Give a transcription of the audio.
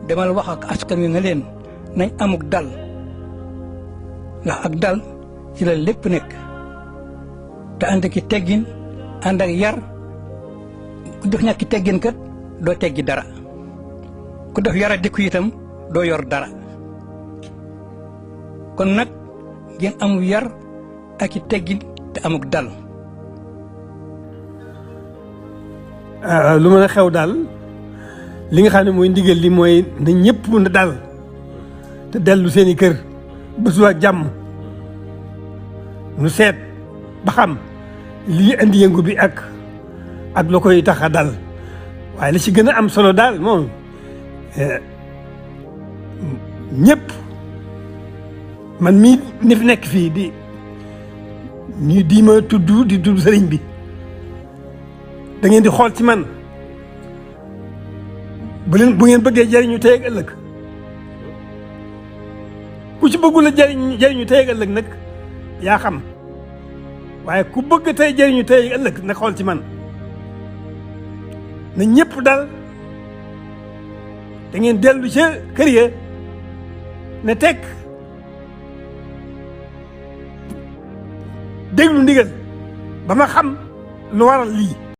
demal wax ak askan wi ne leen nañ amuk dal ndax ak dal ci la lépp nekk te ànd ki teggin ànd ak yar ku def ñàkki teggin kat doo teggi dara ku def yara dikku itam doo yor dara kon nag ngeen amu yar ak i teggin te amuk dal. lu mën a xew daal li nga xam ne mooy ndigal li mooy na ñëpp na dal te dellu seeni kër ba suba jàmm nu seet ba xam lii indi yëngu bi ak la koy tax a dal waaye li ci gën a am solo daal moom ñëpp man mii ni fi nekk fii di ma tudd sëriñ bi da ngeen di xool ci man bu ngeen bëggee jariñu tey ak ëllëg ku ci bëggul a jariñu tey ak ëllëg nag yaa xam waaye ku bëgg tey jariñu tey ak ëllëg nag xool ci man na ñëpp dal da ngeen dellu ca kër ya ne tekk déglu ndigal ba ma xam lu waral lii